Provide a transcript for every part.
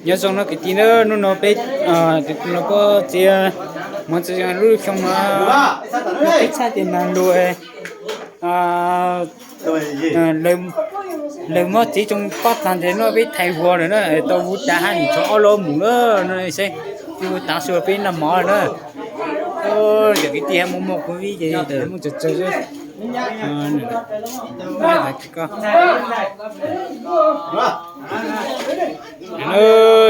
Nyob zoo no kwv tij na, hnub no peb, no peb txiv muab txiv lub xyoo no, no peb txhaj tias nag lus, lawv muab txiv tsoo pob tag ntes no peb thaiv huas lawm na, tau huv tas hab nim tshuav ob lub mus na, no seb, tav su peb noj mov na. Cov kwv tij muaj muaj covid ces muaj tsawg tsawg.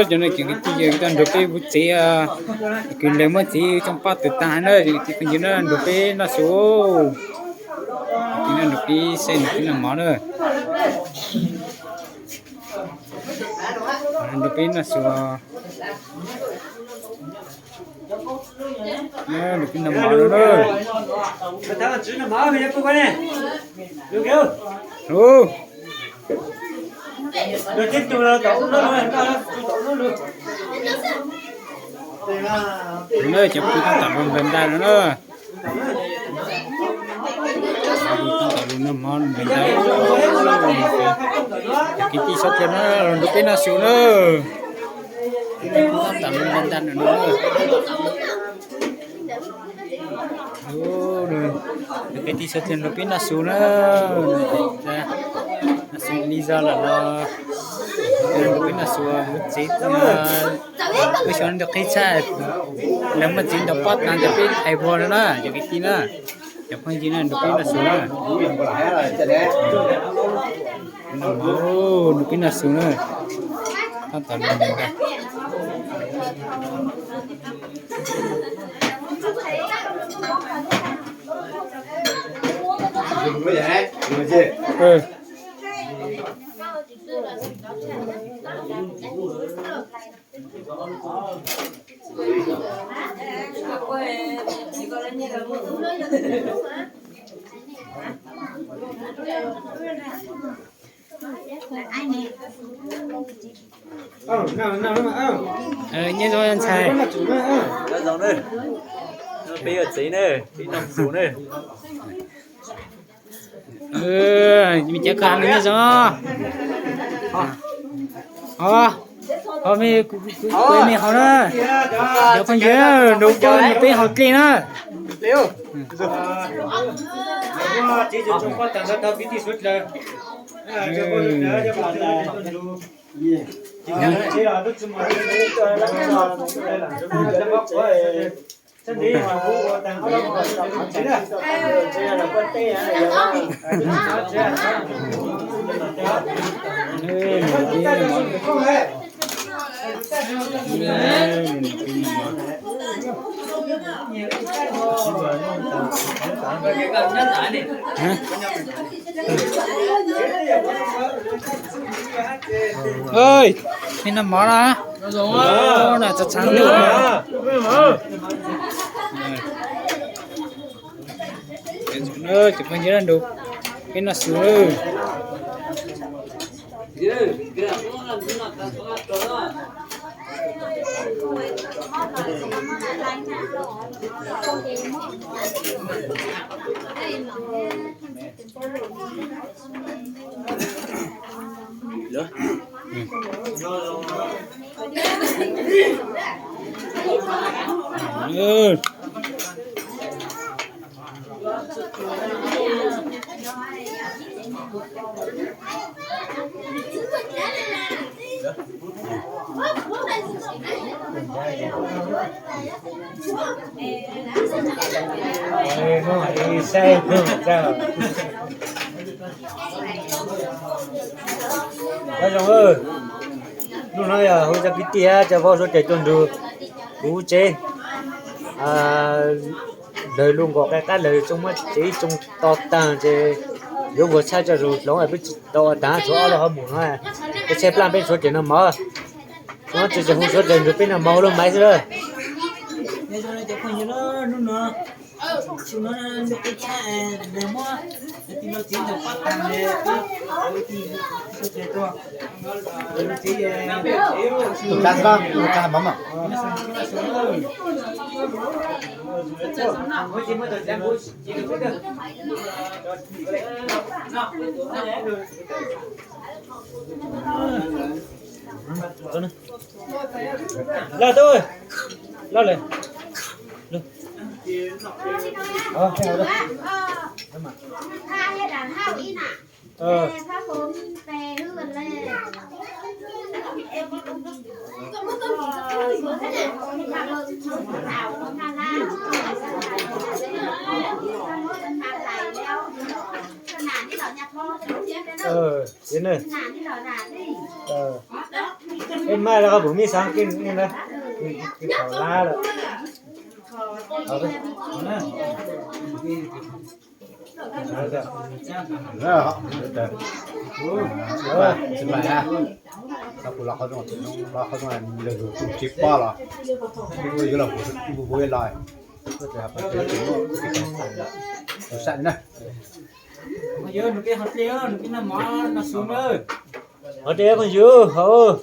Cov no cov kwv tij tau nrog peb ua tsev, kwv lawv muab txiv tsoo pob tag tag na, cov kwv tij phooj ywg na nrog peb noj su, nrog peb saib nrog peb noj mov na. Nrog peb noj su. Nrog peb noj mov na. Cov phooj ywg tab tom lug nplawg ntaj no na. Tab tom lug noj mov nplawg ntaj. Cov kwv tij xov thias na los nrog peb noj su na. Tab tom lug nplawg ntaj no na. Cov kwv tij xov thias nrog peb noj su na. Noj su li zog lawm los nrog peb noj su ua tsev. Wb xyoo no qhib tshaj, lawv muab txiv ntaus pob tag ntes peb thaiv huas no na, cov kwv tij na, cov phooj ywg na nrog peb noj su na. Nrog peb noj su na. Tab tom lug nplawg ntaj. Nyob zoo ntxhais. Peb ua tsev na, peb noj su na. Me cov koj nyob zoo. Ho, ho me, kuv me ho na. Cov phooj ywg, nrog peb haus dlej na. Ej, nej noj mov na. Noj tshaj tshaj na. Cov phooj ywg nrog peb noj su. Nyob zoo, hnub no yog hu cov kwv tij cov vauv suav dlawg tuaj nrug kuv tsev. Lawv lub nkaus qab lawv tsoo muab tsev tsoo to taag ces yuav vuag tshaj tso zus hloov, peb tsis tau ua taag, tshuav ob lub hauv mus no. Peb tshaib plab peb tshuav dlawg noj mov, tsis hu suav dlawg nrug peb noj mov hu lub maiv xwb lawm. Los tub, los lawm. Ces ne, ej, maj los koj pum mej xaav kej ne, koj tau lab lawm. Tsis pom los qhov zoo, los qhov zoo, lawv tus tsis pom los, yuav los hu los, tus sam na. Qhov tias phooj ywg hauv.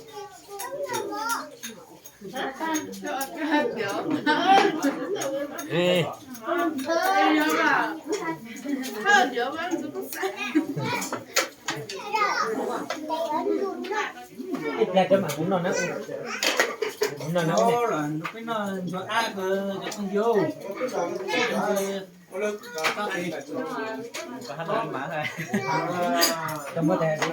Ib pliag cov mam kuv noj na, kuv noj na. Peb noj ntsuag dab kawg cov phooj ywg. Koj muab tes, koj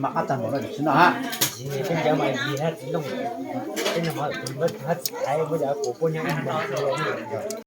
mam qab tag npaum no tsis noj hab. Peb cov mas yig hab txiv looj, peb no mas hab txiv thaiv muab cov kuv puab nyob ib hmo.